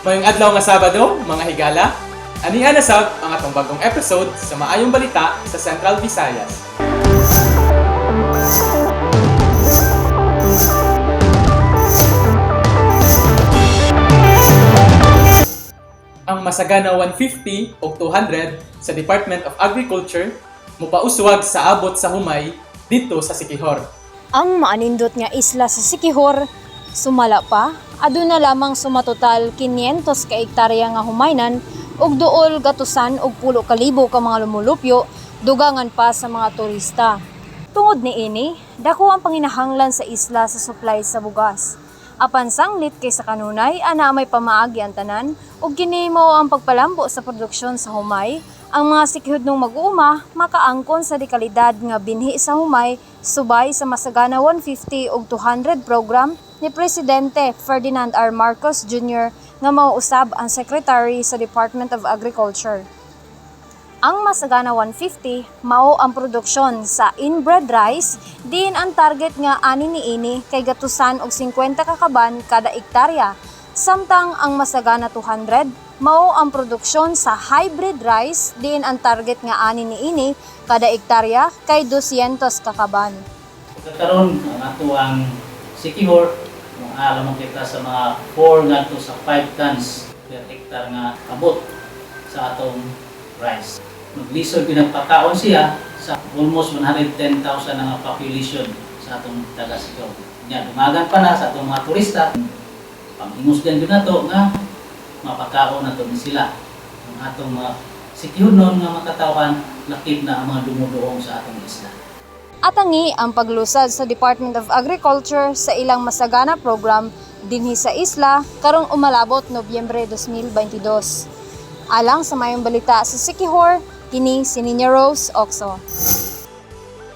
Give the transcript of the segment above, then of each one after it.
Maayong adlaw nga Sabado, mga higala. Ania na sab ang atong bagong episode sa Maayong Balita sa Central Visayas. Ang Masagana 150 o 200 sa Department of Agriculture mupauswag sa abot sa humay dito sa Siquijor. Ang maanindot nga isla sa Siquijor, sumala pa, aduna lamang sumatotal 500 ka ektarya nga humaynan ug duol gatusan og 10,000 ka mga lumulupyo, dugangan pa sa mga turista. Tungod niini, dako ang panginahanglan sa isla sa supply sa bugas. Apan sanglit kaysa kanunay, ana may pamaagi ang tanan ug kini mao ang pagpalambo sa produksyon sa humay, ang mga Siquijodnong mag-uuma makaangkon sa dekalidad nga binhi sa humay subay sa Masagana 150 ug 200 program ni Presidente Ferdinand R. Marcos Jr. nga mao usab ang Secretary sa Department of Agriculture. Ang Masagana 150 mao ang produksyon sa inbred rice diin ang target nga ani niini kay gatusan og 50 ka kaban kada ektarya. Samtang ang Masagana 200 mao ang produksyon sa hybrid rice diin ang target nga ani niini kada ektarya kay 200 ka kaban. Pagkakaroon ang ato ang Siquijor, alam mo kita sa mga 4 ngadto sa 5 tons per hectare nga abot sa atong rice. Maglisod ginagpakaon siya sa almost 110,000 nga population sa atong taga Siquijor. Nya dumagan pa na sa atong mga turista, panghingos din gyud nato nga mapakaon nato ni sila ang atong mga Siquijornon nga makatawhan, lakip na ang mga dumuduong sa atong isla. Atangi ang paglusad sa Department of Agriculture sa ilang Masagana program dinhi sa isla karong umalabot Nobyembre 2022. Alang sa Maayong Balita sa Siquijor, kini si Ninya Rose Oxo.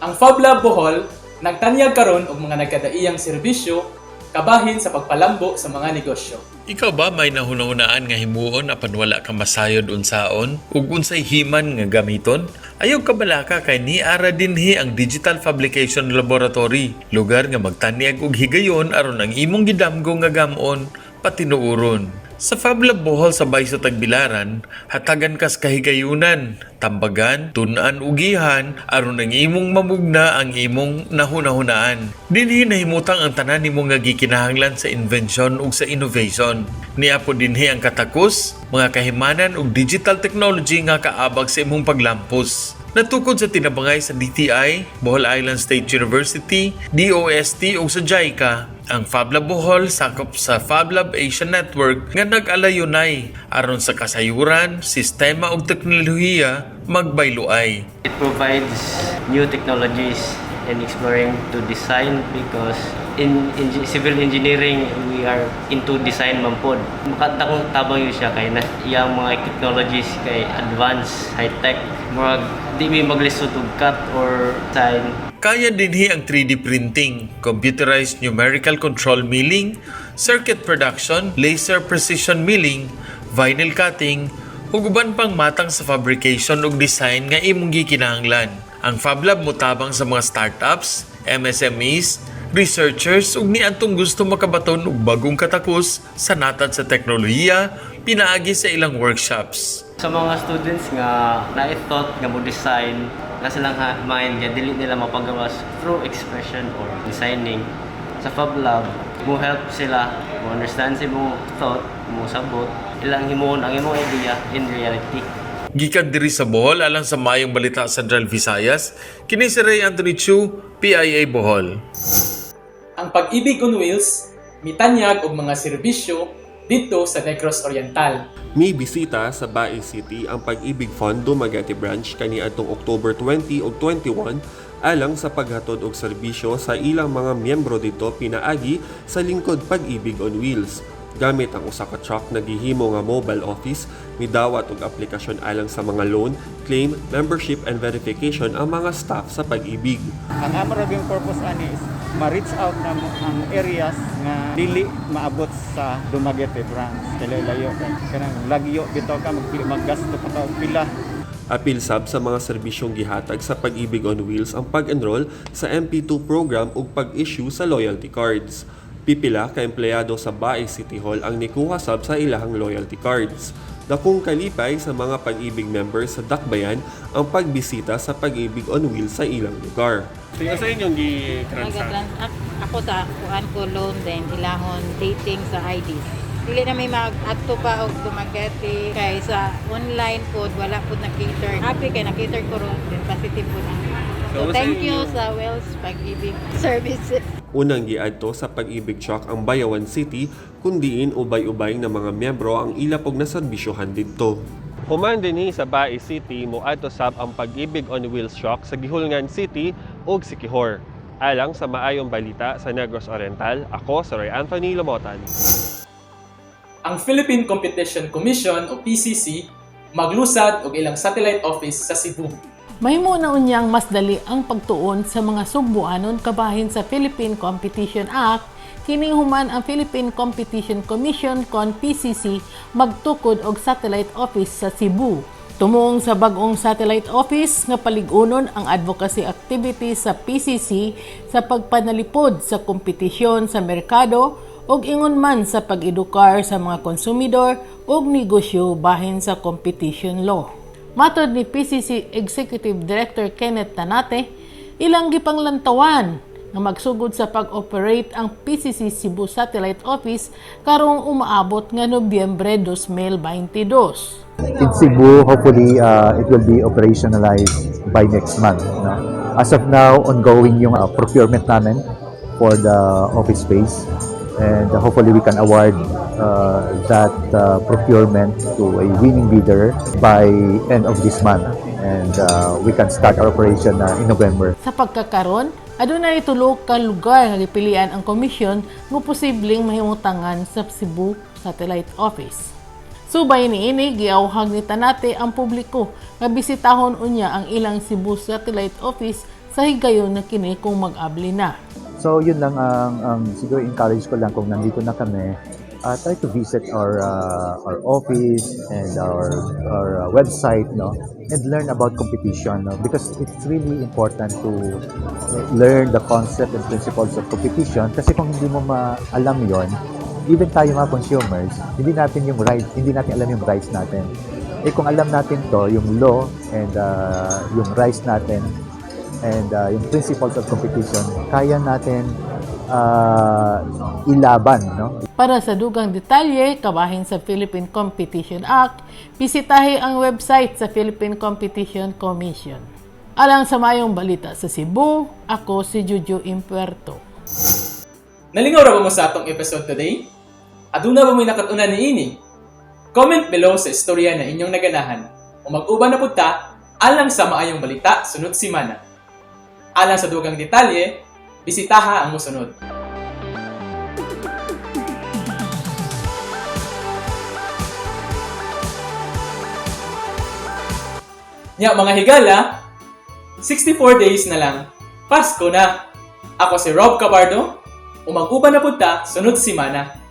Ang FabLab Bohol nagtanyag karon og mga nagkadaiyang serbisyo kabahin sa pagpalambo sa mga negosyo. Ikaw ba may nahunahunaan nga himuon apan wala ka masayod unsaon ug unsay himan nga gamiton? Ayaw kabalaka kay niara dinhi ang Digital Fabrication Laboratory, lugar nga magtanyag og higayon aron ang imong gidamgo nga gamon patinuoron. Sa FabLab Bohol sa Bayso Tagbilaran, hatagan kas kahigayunan, tambagan, tun-an ug gihan aron ang imong mamugna ang imong nahunahunaan. Dinhi nahimutang ang tanan nimo nga gikinahanglan sa invention ug sa innovation. Niapo dinhi ang katakos, mga kahimanan ug digital technology nga kaabag sa imong paglampos. Natukod sa tinabangay sa DTI, Bohol Island State University, DOST ug sa JICA, ang FabLab Bohol sakop sa FabLab Asia Network nga nag-alayonay aron sa kasayuran, sistema ug teknolohiya magbayloay. It provides new technologies and exploring to design because in civil engineering we are into design man pod. Makadakong tabang yun siya kay na iyang mga technologies kay advanced, high-tech. Murag di mi maglisod og cut or design. Kaya dinhi ang 3D printing, computerized numerical control milling, circuit production, laser precision milling, vinyl cutting, ug uban pang matang sa fabrication ug design nga imong gikinahanglan. Ang FabLab motabang sa mga startups, MSMEs, researchers ug niadtong gusto makabaton og bagong katakos sa natad sa teknolohiya pinaagi sa ilang workshops. Sa mga students nga na-thought nga mo design na silang mind nga dili nila mapagawas through expression or designing sa Fab Lab, mo help sila mo understand sa imong thought, mo sabot ilang himuon ang imong idea in reality. Gikan diri sa Bohol alang sa Maayong Balita Central Visayas, kini si Ray Anthony Chu, PIA Bohol. Ang Pag-ibig on Wheels mitanyag og mga serbisyo dito sa Negros Oriental. Mi bisita sa Bais City ang Pag-ibig Fund Dumaguete Branch kaniadtong October 20 ug 21 alang sa paghatod og serbisyo sa ilang mga miyembro dito pinaagi sa lingkod Pag-ibig on Wheels. Gamit ang usa ka truck na gihimo nga mobile office, midawat og aplikasyon alang sa mga loan, claim, membership and verification ang mga staff sa Pag-ibig. Ang amo ra yung purpose ani is ma-reach out na mo ang areas nga dili maabot sa Dumaguete branch. Kay layo kay kanang lagyo bitaw ka maggasto pa ka og pila. Apil sab sa mga serbisyong gihatag sa Pag-ibig on Wheels ang pag-enroll sa MP2 program ug pag-issue sa loyalty cards. Pipila ka empleyado sa Bais City Hall ang nikuha sab sa ilahang loyalty cards. Dakong kalipay sa mga Pag-ibig members sa Dakbayan ang pagbisita sa Pag-ibig on Wheels sa ilang lugar. So, sa inyong gi-transact? Nag-transact ako sa kuan ko loan then ilahon dating sa IDs. Dili na may mag-adto pa og Dumaguete kay sa online pod wala pod na-cater. Happy kay na-cater ko ron then positive pod ang. So, So, sa thank you inyo- sa Wells Pag-ibig Services. Unang giadto sa Pag-ibig truck ang Bayawan City kundiin ubay-ubay ng mga miyembro ang ilapog na serbisyohan didto. Human dinhi sa Bais City moadto sab ang Pag-ibig on Wheels truck sa Guihulngan City ug Siquijor. Alang sa maayong balita sa Negros Oriental, ako si Roy Anthony Lomotan. Ang Philippine Competition Commission o PCC maglusad og ilang satellite office sa Cebu. Mahimo na unyang mas dali ang pagtuon sa mga sugbuanon kabahin sa Philippine Competition Act kining human ang Philippine Competition Commission kon PCC magtukod og satellite office sa Cebu. Tumuong sa bag-ong satellite office nga palig-unon ang advocacy activities sa PCC sa pagpanalipod sa kompetisyon sa merkado ug ingon man sa pag-edukar sa mga konsumidor ug negosyo bahin sa competition law. Matod ni PCC Executive Director Kenneth Tanate, ilang gipanglantawan nga magsugod sa pag-operate ang PCC Cebu Satellite Office karong umaabot nga Nobyembre 2022. In Cebu, hopefully, it will be operationalized by next month. No? As of now, ongoing yung procurement namin for the office space. And hopefully, we can award that procurement to a winning bidder by end of this month. And we can start our operation in November. Sa pagkakaron, adunay tulo ka lugar nga gipilian ang komisyon nga posibleng mahimutangan sa Cebu Satellite Office. Subay niini, giawhag ni Tanate ang publiko nga bisitahon unya ang ilang Cebu Satellite Office sa higayon na kini kung mag-abli na. So yun lang ang siguro encourage ko lang kung nandito na kami, try to visit our office and our website, no, and learn about competition, no, because it's really important to learn the concept and principles of competition kasi kung hindi mo maalam yon, even tayo mga consumers, hindi natin alam yung rights natin. Eh kung alam natin to, yung law and yung rights natin and yung principles of competition, kaya natin ilaban, no? Para sa dugang detalye kabahin sa Philippine Competition Act, bisitahi ang website sa Philippine Competition Commission. Alang sa mayong balita sa Cebu, ako si Juju Impuerto. Nalingaw ra ba mo sa atong episode today? Aduna ba mo'y nakat-unan niini? Comment below sa istorya na inyong naganahan o mag-uban na pud ta alang sa maayong balita sunod simana. Alang sa dugang detalye, bisitaha ang musunod. Nya mga higala, 64 days na lang, Pasko na! Ako si Rob Cabardo, ug mag-uban na pud ta sunod simana.